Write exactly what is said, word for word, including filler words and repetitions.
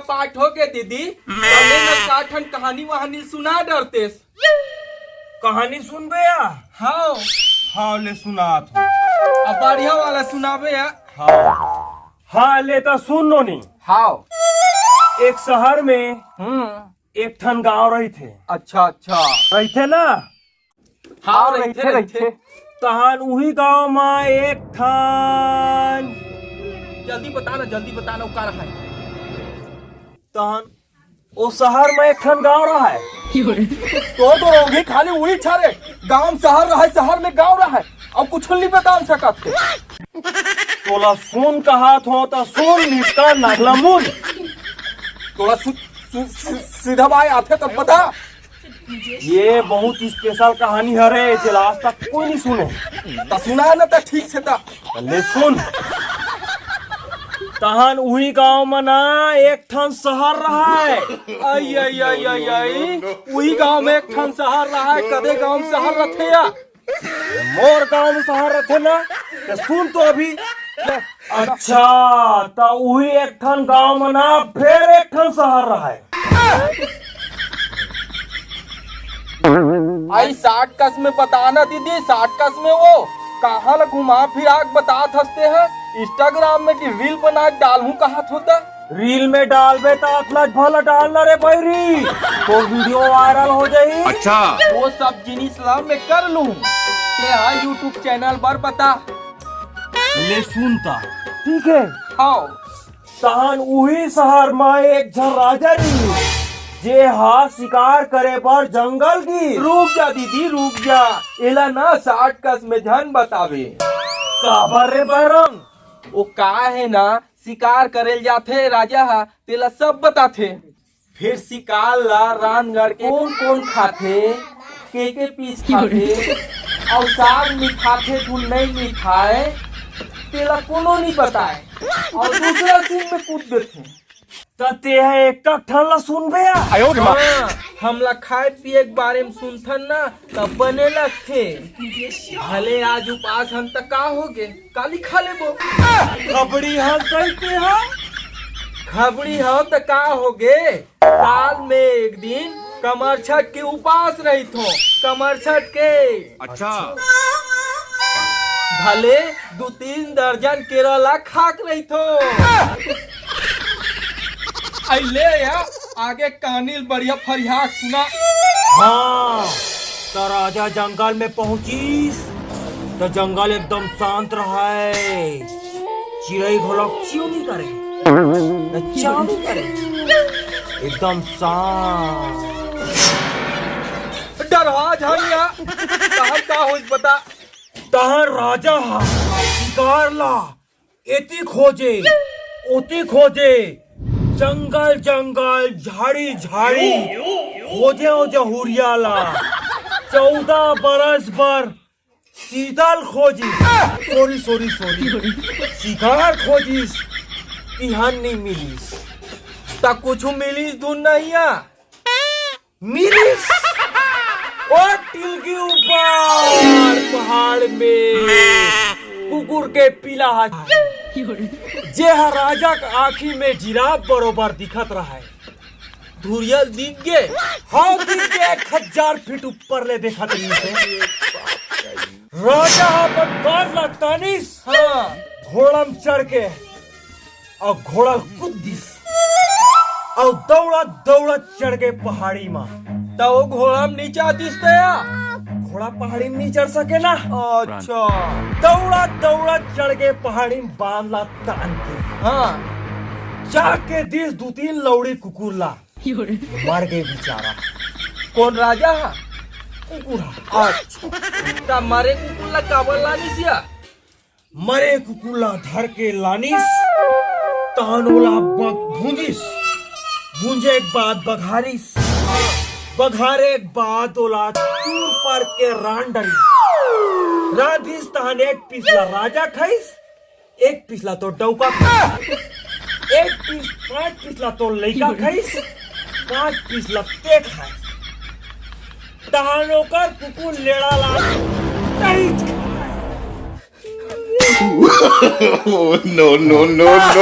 पाठ हो गए दीदी, तब ले ना का ठन कहानी वहानी सुना डरतेस। कहानी सुनबे या? हाँ। हाँ, ले सुनात हूँ। अब बढ़िया वाला सुनाबे या? हाँ। हाँ, ले तो सुन नोनी। हाँ। एक शहर में हम्म। एक ठन गांव रहिथे। अच्छा, अच्छा। रहिथे ना? हाँ, हाँ, रहिथे, रहिथे, रहिथे। रहिथे। तहान उही गांव म एक ठन जल्दी बता ना, जल्दी बता ना, वो का रहा है? तहान ओ शहर म एक ठन गांव रहा है। तो, तो होगी खाली उही छारे। गांव शहर रहा है, शहर में गांव रहा है। अब कुछ नहीं बता सकत थे। तोला सुन कहा थो तो सुन, निष्का नगला मुन। तोला सु-, सु-, सु-, सीधा बाय आथे तब बता। ये बहुत स्पेशल कहानी हरे, जेला आज तक कोई नहीं सुने। त सुना ना त ठीक से त। ले सुन। तहन उही गांव म ना एक ठन शहर रहा है। आई, आई, आई, आई, आई। उही गांव में एक ठन शहर रहा है। कदे गांव में शहर रथे या? मोर गांव में शहर रथे ना, त सुन तो अभी। अच्छा, त उही एक ठन गांव में ना फेर एक ठन शहर रहा है। आई shortcut में बताना दीदी, shortcut में वो कहाँ ला घुमा फिरा के बतात हंसते हैं। Instagram में रील बना के डालूं कहा थोता। रील में डालबे त अतला भला डालना रे बैरी, तो वीडियो वायरल हो जाही। अच्छा। वो सब जिनिस ला मैं कर लूं। ते हा YouTube चैनल बर बता। ले सुन ता। ठीक है। हाँ। तहन उही शहर म एक झन राजा रहिस, जे हा शिकार करे बर जंगल गिस। रुक जा दीदी, रुक जा। एला ना shortcut में झन बतावे। काबर रे बैरंग? वो का है ना, शिकार करे ल जाथे राजा हा, तेला सब बताथे। फिर शिकार ला रांध गढ़ के कोन कोन खाथे, के के पीस खाथे, अउ साग मिठाथे धुन नहीं मिठाए, तेला कोनो नहीं बताए, अउ दूसरा scene में कूद देथे। त ते ह एक ठन ला सुनबे या? हाँ, हमला खाए पिए के बारे में सुनथन ना, तब बने लगथे। भले आज उपास हन त का होगे, काली खा लेबो। खबड़ी हस कहिते हा? खबड़ी हव त का होगे? साल में एक दिन कमरछठ के उपास रहिथो। कमरछठ के। अच्छा। भले दू तीन दर्जन केरा ला खाक रहिथो। आई ले या, आगे कहानी ल बढ़िया फरियाक सुना। हाँ, त राजा जंगल में पहुंचिस, त जंगल एकदम शांत रहय, चिरई घलोक चिउनी करे, न चाउनी करे, एकदम शांत। डरहा झन या, तहर का होइस बता? तहर राजा हा शिकार ला एती खोजे, ओती खोजे, जंगल जंगल, झाड़ी झाड़ी, खोजे ओ जहुरिया ला, चौदह बरस बर सीतल खोजिस, sorry, sorry, sorry, शिकार खोजिस, तिहान नहीं मिलिस। त कुछु मिलिस धुन नहीं या? मिलिस। ओ टिलगी ऊपर पहाड़ में कुकुर के पीला हा, जे हा राजा के आँखी में जिराफ बरोबर दिखत रहय। धुरिया दिख गे? हाँ, दिख गे, एक हजार फीट ऊपर ले देखत रहिस हे। राजा हा अपन बांध ला तानिस। हाँ। घोड़ा में चढ़ के अउ घोड़ा कूद दिस अउ दौड़ा दौड़ा चढ़ गे पहाड़ी म। त वो घोड़ा म नी चढ़ दिस त या? घोड़ा पहाड़ी म नी चढ़ सके ना। अच्छा। दौड़ा दौड़ा चढ़ गे पहाड़ी म बांध ला तान के। हाँ। जाके दिस दू तीन लौड़ी कुकुर ला। मर गे बेचारा। कोन राजा हा? कुकुर हा। अच्छा। त मरे कुकुर ला काबर लानिस या? मरे कुकुर ला धर के लानिस, तहन ओला बग-, भूंजिस, भूंजे के बाद बघारिस, बघारे के बाद ओला चूर पार के रांध डरिस, रांधिस तहन एक पीस ला राजा खाइस, एक पीस ला तो डौका खाइस, एक पीस, पांच पीस ला तो लइका खाइस, पांच पीस ला ते खाइस, तहन ओकर कुकुर लेड़ा ला तहिच खाइस। Oh, no, no, no, no.